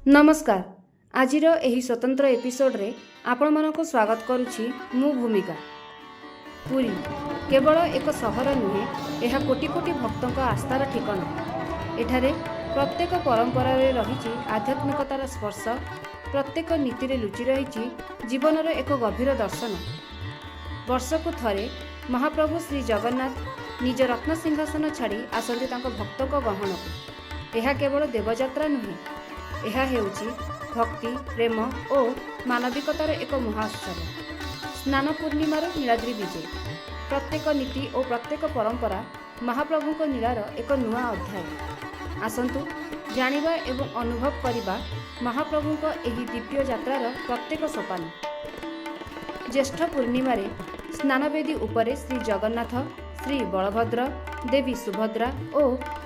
ନମସ୍କାର। ଆଜିର ଏହି ସ୍ୱତନ୍ତ୍ର ଏପିସୋଡ଼ରେ ଆପଣମାନଙ୍କୁ ସ୍ୱାଗତ କରୁଛି ମୁଁ ଭୂମିକା। ପୁରୀ କେବଳ ଏକ ସହର ନୁହେଁ, ଏହା କୋଟି କୋଟି ଭକ୍ତଙ୍କ ଆସ୍ଥାର ଠିକଣା। ଏଠାରେ ପ୍ରତ୍ୟେକ ପରମ୍ପରାରେ ରହିଛି ଆଧ୍ୟାତ୍ମିକତାର ସ୍ପର୍ଶ, ପ୍ରତ୍ୟେକ ନୀତିରେ ଲୁଚି ରହିଛି ଜୀବନର ଏକ ଗଭୀର ଦର୍ଶନ। ବର୍ଷକୁ ଥରେ ମହାପ୍ରଭୁ ଶ୍ରୀ ଜଗନ୍ନାଥ ନିଜ ରତ୍ନସିଂହାସନ ଛାଡ଼ି ଆସନ୍ତି ତାଙ୍କ ଭକ୍ତଙ୍କ ଗହଣକୁ। ଏହା କେବଳ ଦେବଯାତ୍ରା ନୁହେଁ, ଏହା ହେଉଛି ଭକ୍ତି, ପ୍ରେମ ଓ ମାନବିକତାର ଏକ ମହାଉତ୍ସବ। ସ୍ନାନ ପୂର୍ଣ୍ଣିମାରୁ ନୀଳାଦ୍ରି ବିଜେ, ପ୍ରତ୍ୟେକ ନୀତି ଓ ପ୍ରତ୍ୟେକ ପରମ୍ପରା ମହାପ୍ରଭୁଙ୍କ ଲୀଳାର ଏକ ନୂଆ ଅଧ୍ୟାୟ। ଆସନ୍ତୁ ଜାଣିବା ଏବଂ ଅନୁଭବ କରିବା ମହାପ୍ରଭୁଙ୍କ ଏହି ଦିବ୍ୟ ଯାତ୍ରାର ପ୍ରତ୍ୟେକ ସୋପାନ। ଜ୍ୟେଷ୍ଠ ପୂର୍ଣ୍ଣିମାରେ ସ୍ନାନବେଦୀ ଉପରେ ଶ୍ରୀ ଜଗନ୍ନାଥ, ଶ୍ରୀ ବଳଭଦ୍ର, ଦେବୀ ସୁଭଦ୍ରା ଓ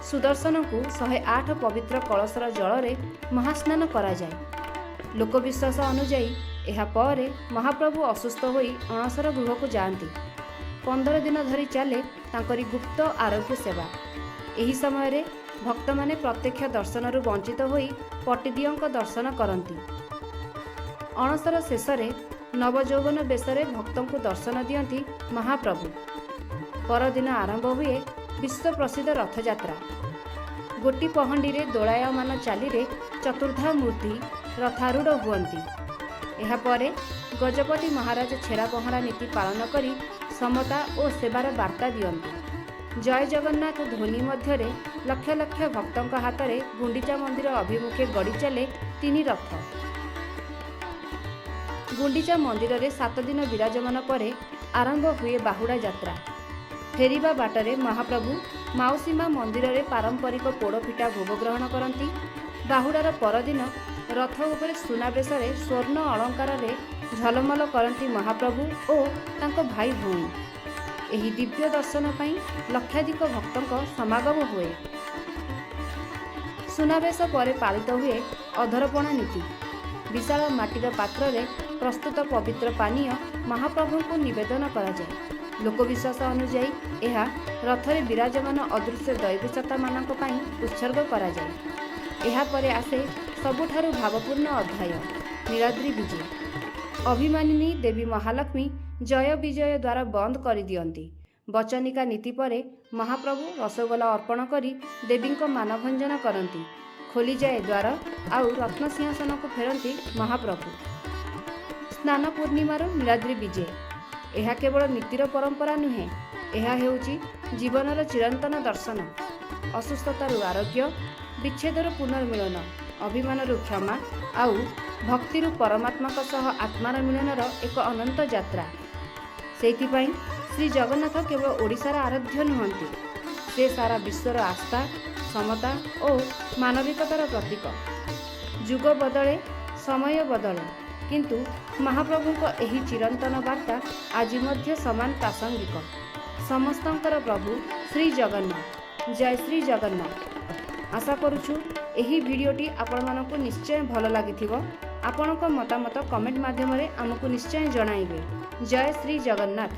ସୁଦର୍ଶନଙ୍କୁ 108 ପବିତ୍ର କଳସର ଜଳରେ ମହାସ୍ନାନ କରାଯାଏ। ଲୋକବିଶ୍ୱାସ ଅନୁଯାୟୀ, ଏହା ପରେ ମହାପ୍ରଭୁ ଅସୁସ୍ଥ ହୋଇ ଅଣସର ଗୃହକୁ ଯାଆନ୍ତି। 15 ଦିନ ଧରି ଚାଲେ ତାଙ୍କରି ଗୁପ୍ତ ଆରୋଗ୍ୟ ସେବା। ଏହି ସମୟରେ ଭକ୍ତମାନେ ପ୍ରତ୍ୟକ୍ଷ ଦର୍ଶନରୁ ବଞ୍ଚିତ ହୋଇ ପଟିଦିଅଙ୍କ ଦର୍ଶନ କରନ୍ତି। ଅଣସର ଶେଷରେ ନବଯୌବନ ବେଶରେ ଭକ୍ତଙ୍କୁ ଦର୍ଶନ ଦିଅନ୍ତି ମହାପ୍ରଭୁ। ପରଦିନ ଆରମ୍ଭ ହୁଏ ବିଶ୍ୱ ପ୍ରସିଦ୍ଧ ରଥଯାତ୍ରା। ଗୋଟି ପହଣ୍ଡିରେ ଦୋଳାୟମାନ ଚାଲିରେ ଚତୁର୍ଦ୍ଧା ମୂର୍ତ୍ତି ରଥାରୂଢ଼ ହୁଅନ୍ତି। ଏହାପରେ ଗଜପତି ମହାରାଜ ଛେରା ପହଁରା ନୀତି ପାଳନ କରି ସମତା ଓ ସେବାର ବାର୍ତ୍ତା ଦିଅନ୍ତି। ଜୟ ଜଗନ୍ନାଥ ଧ୍ୱନି ମଧ୍ୟରେ ଲକ୍ଷ ଲକ୍ଷ ଭକ୍ତଙ୍କ ହାତରେ ଗୁଣ୍ଡିଚା ମନ୍ଦିର ଅଭିମୁଖେ ଗଡ଼ି ଚାଲେ ତିନି ରଥ। ଗୁଣ୍ଡିଚା ମନ୍ଦିରରେ 7 ଦିନ ବିରାଜମାନ ପରେ ଆରମ୍ଭ ହୁଏ ବାହୁଡ଼ା ଯାତ୍ରା। ଫେରିବା ବାଟରେ ମହାପ୍ରଭୁ ମାଉସୀ ମା ମନ୍ଦିରରେ ପାରମ୍ପରିକ ପୋଡ଼ପିଠା ଭୋଗ ଗ୍ରହଣ କରନ୍ତି। ବାହୁଡ଼ାର ପରଦିନ ରଥ ଉପରେ ସୁନାବେଶରେ ସ୍ୱର୍ଣ୍ଣ ଅଳଙ୍କାରରେ ଝଲମଲ କରନ୍ତି ମହାପ୍ରଭୁ ଓ ତାଙ୍କ ଭାଇ ଭଉଣୀ। ଏହି ଦିବ୍ୟ ଦର୍ଶନ ପାଇଁ ଲକ୍ଷାଧିକ ଭକ୍ତଙ୍କ ସମାଗମ ହୁଏ। ସୁନାବେଶ ପରେ ପାଳିତ ହୁଏ ଅଧରପଣା ନୀତି। ବିଶାଳ ମାଟିର ପାତ୍ରରେ ପ୍ରସ୍ତୁତ ପବିତ୍ର ପାନୀୟ ମହାପ୍ରଭୁଙ୍କୁ ନିବେଦନ କରାଯାଏ। ଲୋକବିଶ୍ୱାସ ଅନୁଯାୟୀ, ଏହା ରଥରେ ବିରାଜମାନ ଅଦୃଶ୍ୟ ଦୈବୀ ସତ୍ତାମାନଙ୍କ ପାଇଁ ଉତ୍ସର୍ଗ କରାଯାଏ। ଏହାପରେ ଆସେ ସବୁଠାରୁ ଭାବପୂର୍ଣ୍ଣ ଅଧ୍ୟାୟ, ନୀଳାଦ୍ରି ବିଜେ। ଅଭିମାନିନୀ ଦେବୀ ମହାଲକ୍ଷ୍ମୀ ଜୟ ବିଜୟ ଦ୍ୱାର ବନ୍ଦ କରିଦିଅନ୍ତି। ବଚନିକା ନୀତି ପରେ ମହାପ୍ରଭୁ ରସଗୋଲା ଅର୍ପଣ କରି ଦେବୀଙ୍କ ମାନଭଞ୍ଜନ କରନ୍ତି। ଖୋଲିଯାଏ ଦ୍ୱାର ଆଉ ରତ୍ନସିଂହାସନକୁ ଫେରନ୍ତି ମହାପ୍ରଭୁ। ସ୍ନାନ ପୂର୍ଣ୍ଣିମାରୁ ନୀଳାଦ୍ରି ବିଜେ, ଏହା କେବଳ ନୀତିର ପରମ୍ପରା ନୁହେଁ, ଏହା ହେଉଛି ଜୀବନର ଚିରନ୍ତନ ଦର୍ଶନ। ଅସୁସ୍ଥତାରୁ ଆରୋଗ୍ୟ, ବିଚ୍ଛେଦରୁ ପୁନର୍ମିଳନ, ଅଭିମାନରୁ କ୍ଷମା ଆଉ ଭକ୍ତିରୁ ପରମାତ୍ମାଙ୍କ ସହ ଆତ୍ମାର ମିଳନର ଏକ ଅନନ୍ତ ଯାତ୍ରା। ସେଇଥିପାଇଁ ଶ୍ରୀ ଜଗନ୍ନାଥ କେବଳ ଓଡ଼ିଶାର ଆରାଧ୍ୟ ନୁହନ୍ତି, ସେ ସାରା ବିଶ୍ୱର ଆସ୍ଥା, ସମତା ଓ ମାନବିକତାର ପ୍ରତୀକ। ଯୁଗ ବଦଳେ, ସମୟ ବଦଳେ, କିନ୍ତୁ ମହାପ୍ରଭୁଙ୍କ ଏହି ଚିରନ୍ତନ ବାର୍ତ୍ତା ଆଜି ମଧ୍ୟ ସମାନ ପ୍ରାସଙ୍ଗିକ। ସମସ୍ତଙ୍କର ପ୍ରଭୁ ଶ୍ରୀ ଜଗନ୍ନାଥ। ଜୟ ଶ୍ରୀ ଜଗନ୍ନାଥ। ଆଶା କରୁଛୁ ଏହି ଭିଡ଼ିଓଟି ଆପଣମାନଙ୍କୁ ନିଶ୍ଚୟ ଭଲ ଲାଗିଥିବ। ଆପଣଙ୍କ ମତାମତ କମେଣ୍ଟ ମାଧ୍ୟମରେ ଆମକୁ ନିଶ୍ଚୟ ଜଣାଇବେ। ଜୟ ଶ୍ରୀ ଜଗନ୍ନାଥ।